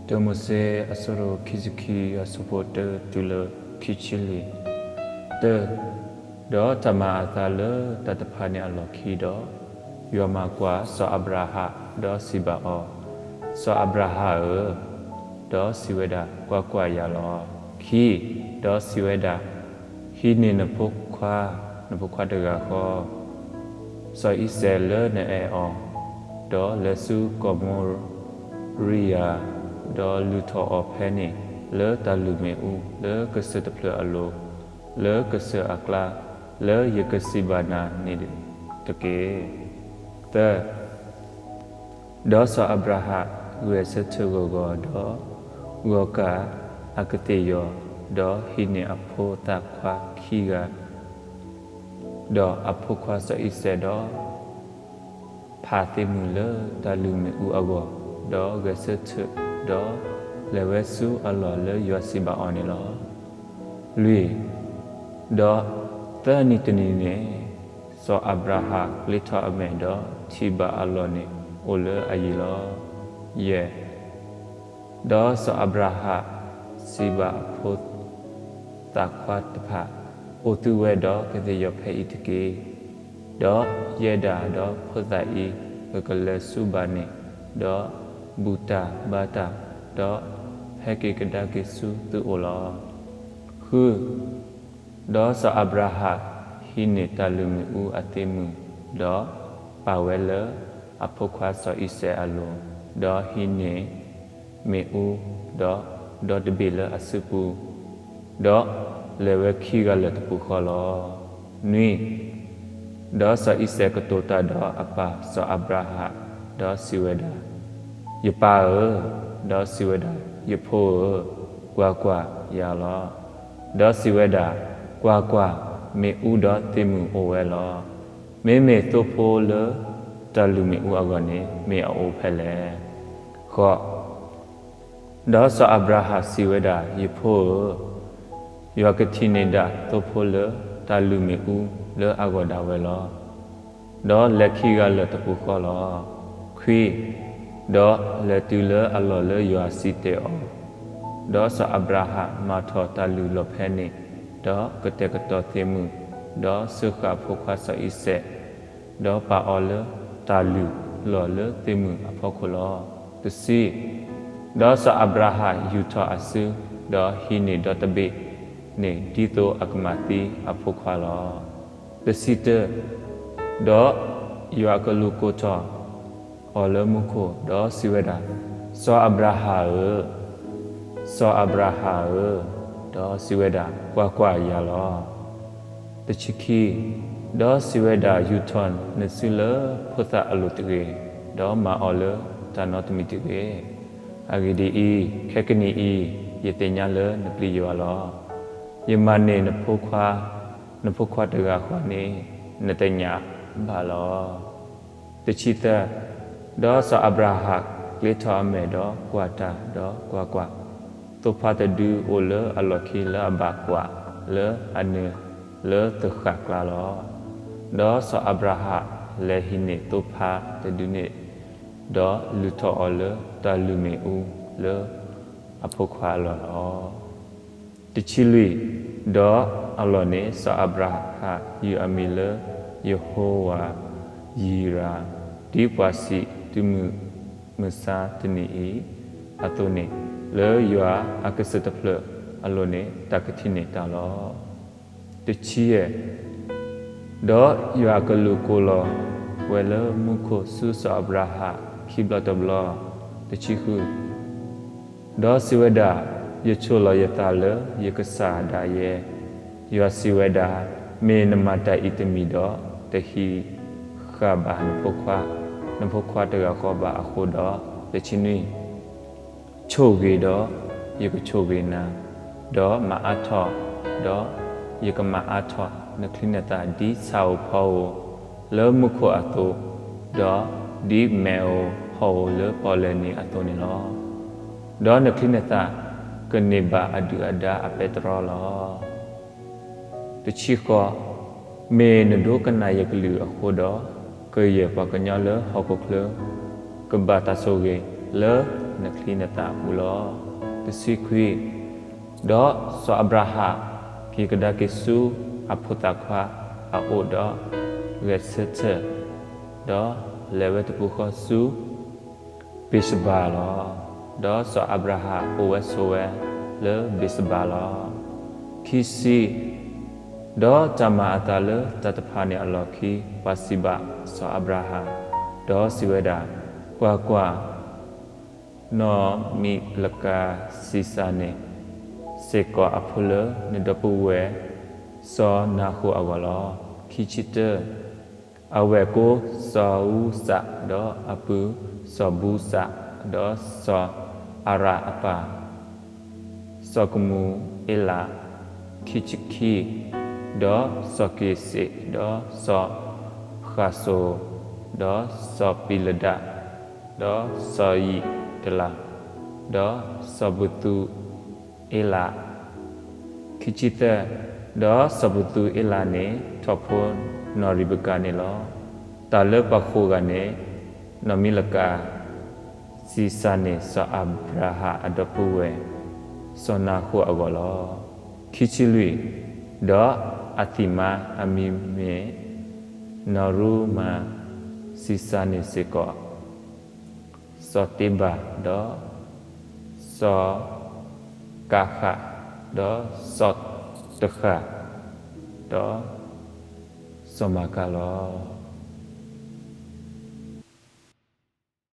တၢမိၤၡ့ အဆၢဒိၣ်ခံဆံခံ အဆၢဖိတၢတုၤလၢခံဆံလွံၢ်. တၢ, ဒီးတၢ်မၤအသးလၢတၢ်တဖၣ်န့ၣ်အလီၢ်ခံဒီး, ယွၤမၤကွၢ်စီၤအၤဘြၤဟၣ်, ဒီးစံးဘၣ်အီၤ, စီၤအၤဘြၤဟၣ်ဧၢ, ဒီးစံးဝဲဒၣ်, ကွၢ်ကွၢ်, ယၤလီၤ. ခံ, ဒီးစံးဝဲဒၣ်, ဟံးန့ၢ်နဖိခွါ, နဖိခွါတဂၤဃီ စီၤအံၤစဲးလၢနအဲၣ်အီၤ, ဒီးလဲၤဆူကီၢ်မိၤရံယၤ, ဒီးလုၢ်ထီၣ်အီၤဖဲန့ၣ် လၢတၢ်လုၢ်မ့ၣ်အူလၢကစၢၢ်တဖျၢၣ်အလိၤ, လၢကစၢၢ်အကျါ, လၢယကစံးဘၣ်နၤန့ၣ်တက့ၢ်. သၢ, ဒီးစီၤအၤဘြၤဟၣ်ဂဲၤဆၢထၢၣ်ဂီၤဂီၤ, ဒီးဂီၤကၢ်အကသ့ၣ်ယီၤ, ဒီးဟံးန့ၢ်အဖိသၣ်ခွါခံဂၤ, ဒီးအဖိခွါစီၤအံၤစဲး, ဒီးဖးသ့ၣ်မုၢ်လၢတၢ်လုၢ်မ့ၣ်အူအဂီၢ်, ဒီးဂဲၤဆၢထၢၣ်, ဒီးလဲၤဝဲဆူအလီၢ်လၢယွၤစံးဘၣ်အီၤန့ၣ်လီၤ. လွံၢ်, ဒီးသၢနံၤတနံၤန့ၣ် စီၤအၤဘြၤဟၣ်ကျ့ထီၣ်အမဲာ်, ဒီးထံၣ်ဘၣ်အလီၢ်န့ၣ်အိၣ်လၢအယံၤလီၤ. ယဲၢ်, ဒီးစီၤအၤဘြၤဟၣ်စံးဘၣ်အဖိသၣ်ခွါတဖၣ်, အိၣ်သုဝဲဒီးကသ့ၣ်ယီၤဖဲအံၤတက့ၢ်. ဒီးယဲဒၣ်ဒီးဖိသၣ်အံၤ ပကလဲၤဆူဘၣ်န့ၣ်, ဒီးဘူၣ်တၢ်ဘါတၢ်, ဒီးဟဲက့ၤကဒါက့ၤဆူသုအိၣ်လီၤ. ဃု, ဒီးစီၤအၤဘြၤဟၣ်ဟံးန့ၢ်တၢ်လုၢ်မ့ၣ်အူအသ့ၣ်မုၢ်, ဒီးပာ်ဝဲလၢအဖိခွါစီၤအံၤစဲးအလိၤ, ဒီးဟံးန့ၢ်မ့ၣ်အူ, ဒီးဒီတဘ့ၣ်လၢအစုပူၤ, ဒီးလဲၤဝဲခံဂၤလၢာ်တပူၤဃီလီၤ. နွံ, ဒီးစီၤအံၤစဲးကတိၤတၢ်ဒီးအပၢ်စီၤအၤဘြၤဟၣ်, ဒီးစံးဝဲဒၣ်, ယပၢ်ဧၢ, ဒီးစံးဝဲဒၣ်, ယဖိဧၢ, ကွၢ်ကွၢ်, ယၤလီၤ. ဒီးစံးဝဲဒၣ်, ကွၢ်ကွၢ်, မ့ၣ်အူဒီးသ့ၣ်မုၢ်အိၣ်ဝဲလီၤ. မ့မ့ၢ်သိဖိလၢတၢ်လုၢ်မ့ၣ်အူအဂီၢ်န့ၣ် မ့ၢ်အအိၣ်ဖဲလဲၣ်. ဃိး, ဒီးစီၤအၤဘြၤဟၣ်စံးဝဲဒၣ်, ယဖိဧၢ, ယွၤကထံၣ်န့ၢ်ဒၣ်သိဖိလၢတၢ်လုၢ်မ့ၣ်အူလၢအဂီၢ်ဒၣ်ဝဲလီၤ. ဒီးလဲၤခံဂၤလၢာ်တပူၤဃီလီၤ. ခွံ, ဒီးလဲၤတုၤလၢအလီၢ်လၢယွၤစံၣ်တဲၤအီၤ, ဒီးစီၤအၤဘြၤဟၣ်မၤထီၣ်တၢ်လုၢ်လီၢ်ဖဲန့ၣ်, ဒီးကတဲာ်ကတီၤသ့ၣ်မုၢ်, ဒီးစၢဃာ်အဖိခွါစီၤအံၤစဲး, ဒီးပာ်အီၤလၢတၢ်လုၢ်လီၢ်လၢသ့ၣ်မုၢ်အဖီခိၣ်လီၤ. တဆံ, ဒီးစီၤအၤဘြၤဟၣ်ယူာ်ထီၣ်အစု, ဒီးဟံးန့ၢ်ဒီတဘ့ၣ်န့ၣ် ဒ်သိးအကမၤသံအဖိခွါလီၤ. တဆံတၢ, ဒီးယွၤအကလူးကိးထီၣ်အီၤလၢမူခိၣ်, ဒီးစံးဝဲဒၣ်, စီၤအၤဘြၤဟၣ်ဧၢ, စီၤအၤဘြၤဟၣ်ဧၢ, ဒီးစံးဝဲဒၣ်, ကွၢ်ကွၢ်, ယၤလီၤ. တဆံခံ, ဒီးစံးဝဲဒၣ်, ယူာ်ထီၣ်နစုလၢဖိသၣ်အလိၤတဂ့ၤ, ဒီးမၤအီၤလၢတၢ်နီတမံၤတဂ့ၤ. အဂ့ၢ်ဒ်အံၤ, ခဲကနံၣ်အံၤ, ယသ့ၣ်ညါလၢနပျံၤယွၤလီၤ. ယမၤန့ၢ်နဖိခွါ, နဖိခွါတဂၤဃီန့ၣ်, နသ့ၣ်ညါဘၣ်လီၤ. တဆံသၢ, ဒီးစီၤအၤဘြၤဟၣ်ကျ့ထီၣ်အမဲာ်, ဒီးကွၢ်တၢ်, ဒီးကွၢ်ကွၢ်, သိဖါတဒုအိၣ်လၢအလီၢ်ခံလၢအဘၣ်ကွၢ်လၢအနၢၤလၢသဃၣ်ကျါလီၤ. ဒီးစီၤအၤဘြၤဟၣ်လဲၤဟံးန့ၢ်သိဖါတဒုန့ၣ်, ဒီးလုၢ်ထီၣ်အီၤလၢတၢ်လုၢ်မ့ၣ်အူလၢအဖိခွါအလီၢ်လီၤ. တဆံလွံၢ်, ဒီးအလီၢ်န့ၣ် စီၤအၤဘြၤဟၣ်ယုၢ်အမံၤလၢယဟိဝၤယံၤရၤ, ဒ်ပှၤစံးတုၤမုၢ်မဆါတနံၤအံၤအသိးန့ၣ်, လၢယွၤအကစၢၢ်တဖျၢၣ်အလိၤန့ၣ် တၢ်ကထံၣ်န့ၢ်တၢ်လီၤ. တဆံယဲၢ်, ဒီးယွၤအကလူးကိးလီၤဝဲလၢမူခိၣ်ဆူစီၤအၤဘြၤဟၣ်ခံဘျီတဘျီ, တဆံဃု, ဒီးစံးဝဲဒၣ်, ယဆိၣ်လီၤယသးလၢယကစၢ်ဒၣ်ယဲ, ယွၤစံးဝဲဒၣ်, မ့ၢ်နမၤတၢ်အံၤတမံၤဒီး, တဟံးဃာ်ဘၣ်နဖိခွါ, နဖိခွါတဂၤဃီဘၣ်အဃိဒီး, တဆံနွံ, ဆိၣ်ဂ့ၤဒီးယကဆိၣ်ဂ့ၤနၤ, ဒီးမၤအါထီၣ်, ဒီးယကမၤအါထီၣ်နချံနသၣ်ဒ်ဆၣ်ဧိၤဖီဧိၤလၢမူခိၣ်အသိး, ဒီးဒ်မဲးဧိၤဖီဧိၤလၢပီၣ်လဲၣ်နံၤအသိးန့ၣ်လီၤ. ဒီးနချံနသၣ်ကန့ၢ်ဘၣ်အဒုၣ်အဒါအပဲတြီလီၤ. တဆံဃိး, မ့ၢ်နဒိကနၣ်ယကလုၢ်အဃိဒီး, ကယဲၢ်ပှၤကညီလၢဟီၣ်ခိၣ်ချၢကဘၣ်တၢ်ဆိၣ်ဂ့ၤ, လၢနချံနသၣ်အပူၤလီၤ. တဆံခွံ, ဒီးစီၤအၤဘြၤဟၣ်က့ၤကဒါက့ၤဆူအဖိသၣ်ခွါအအိၣ်ဒီး ဂဲၤဆၢထၢၣ်, ဒီးလဲၤဝဲတပူၤဃီဆူ ဘ့းၡဘၤလီၤ. ဒီးစီၤအၤဘြၤဟၣ်အိၣ်ဝဲဆိးဝဲလၢဘ့းၡဘၤလီၤ. ခံဆံ, ဒီးတၢ်မၤအသးလၢတၢ်တဖၣ်န့ၣ်အလီၢ်ခံ ပှၤစံးဘၣ်စီၤအၤဘြၤဟၣ်, ဒီးစံးဝဲဒၣ်, ကွၢ်ကွၢ်, နီၢ်မံၤလကၤဆံးစၢ်န့ၣ်စ့ၢ်ကီးအဖိလၢနဒီပုၢ်ဝဲၢ် စီၤနၤဃိၣ်အဂီၢ်လီၤ. ခံဆံတၢ, အဝဲၢ်ကိစီၤအူစး, ဒီးအပုၢ်စီၤဘူစး, ဒီးစီၤအၤရၣ်အပၢ် စီၤကမူၤအ့လး, ခံဆံခံ, ဒီးစီၤက့ၤစ့း, ဒီးစီၤဃၣ်စိၤ, ဒီးစီၤပံၤလဒး, ဒီးစီၤယံးတလး, ဒီးစီၤပသူအ့လး, ခံဆံသၢ, ဒီးစီၤပသူအ့လးန့ၣ် ထီၣ်ဖိနီၢ်ရံးဘကၤန့ၣ်လီၤ. တၢ်လၢပှၤဃိးဂၤန့ၣ် နီၢ်မံၤလကၤ ဆံးစၢ်န့ၢ်စီၤအၤဘြၤဟၣ်အဒီပုၢ်ဝဲၢ် စီၤနၤဃိၣ်အဂီၢ်လီၤ. ခံဆံလွံၢ်, ဒီးအသံၣ်မါအမံၤမ့ၢ် နီၢ်ရူမၤ, ဆံးစၢ်န့ၢ်စ့ၢ်ကီး စီၤတ့ဘၤ, ဒီးစီၤကၤဃး, ဒီးစီၤတဃၤ, ဒီးစီၤမၤကၤလီၤ.